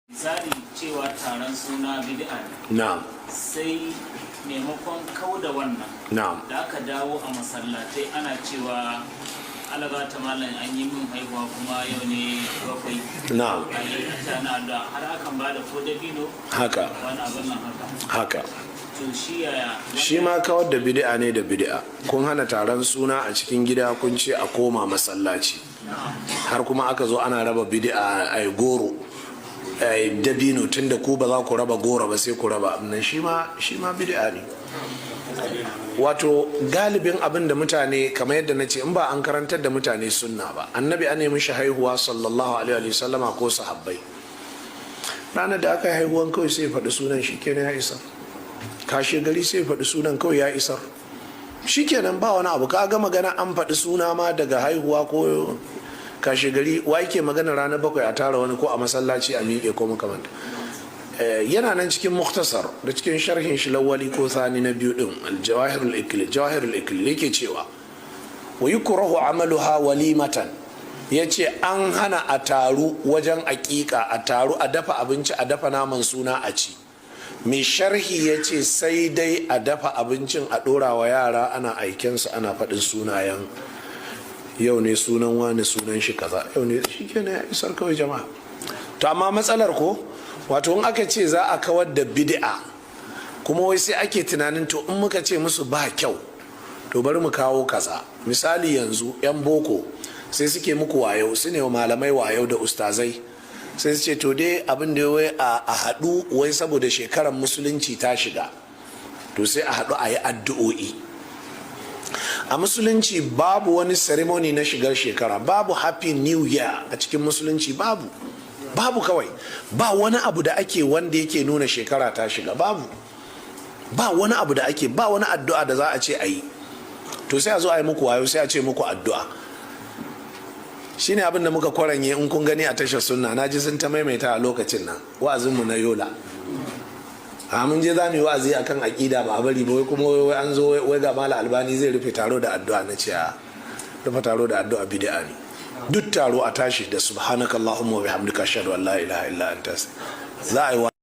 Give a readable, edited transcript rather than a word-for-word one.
Misali, cewa taron suna bid'a ne, sai maimakon kau da wannan, da aka dawo a masallatai ana cewa, "Alaga ta malam, an yi min haihuwa kuma yau ne 7." A yi tana da har akan ba da ko dabino, wani abin nan haka. To, shi yaya? Shi ma kawar da bid'a ne da bid'a. Kun hana taron suna a cikin gida, kun ce a koma masallaci, har kuma aka zo ana raba bid'a, a goro, a dabino, tunda ku ba za ku raba goro ba, sai ku raba nan. Shi ma bid'a ne. Wato galibin abin da mutane, kamar yadda na ce, in ba an karantar da mutane sunna ba, Annabi an nemi shi haihuwa, sallallahu alaihi wa sallama, ko sahabbai, ranar da aka yi haihuwan kawai sai faɗi sunan, shi kenan ya isa. Kashe gari sai faɗi sunan, kawai ya isar, shikenan, ba wani abu. Ka ga magana an faɗi suna ma daga haihuwa ko kashe gari, wa yake magana ranar 7 a tara wani ko a masallaci a miƙe ko makamanta? Yana nan cikin Muktasar da cikin sharhin shi Lawali ko Sani na biyu din, Aljawahirul Ikli. Jawahirul Ikli yake cewa wa yukrahu amaluha walimatan. Yace an hana a taru wajen aƙiƙa, a taru a dafa abinci, a dafa naman suna a ci. Mai sharhi ya ce sai dai a dafa abincin a ɗora wa yara, ana aikensu, ana faɗin sunayen, yau ne sunan wani, sunan shi kaza, yau ne, shi kenan ya isar kawai, jama'a. To amma matsalar ko, wato in aka ce za a kawar da bid'a kuma, wai sai ake tunanin, to in muka ce musu ba kyau, to bari mu kawo kaza. Misali, yanzu 'yan boko sai suke muku wayo, su ne malamai wayo da ustazai, sai su ce to dai abin da wai a haɗu, wai saboda shekarar Musulunci ta shiga, to sai a haɗu a yi addu'o'i. A Musulunci babu wani ceremony na shigar shekara, babu Happy New Year a cikin Musulunci, babu, babu kawai. Ba wani abu da ake wanda yake nuna shekara ta shiga, babu. Ba wani abu da ake, ba wani addu'a da za a ce a yi. To sai a zo a yi muku wayo, sai a ce muku addu'a. Shine abin da muka kwaranye. In kun gani a tashar Sunna, na ji sun ta maimaita a lokacin nan wa'azinmu na Yola. A mun je za mu yi wa'azi akan aƙida, ba a bari ba, wai kuma wai an zo, wai ga Malam Albani zai rufe taro da addu'a. Na ce a rufe taro da addu'a bid'a ne. Duk taro a tashi da subhanakallahumma wa bihamdika, ashhadu an la ilaha illa anta. Za a yi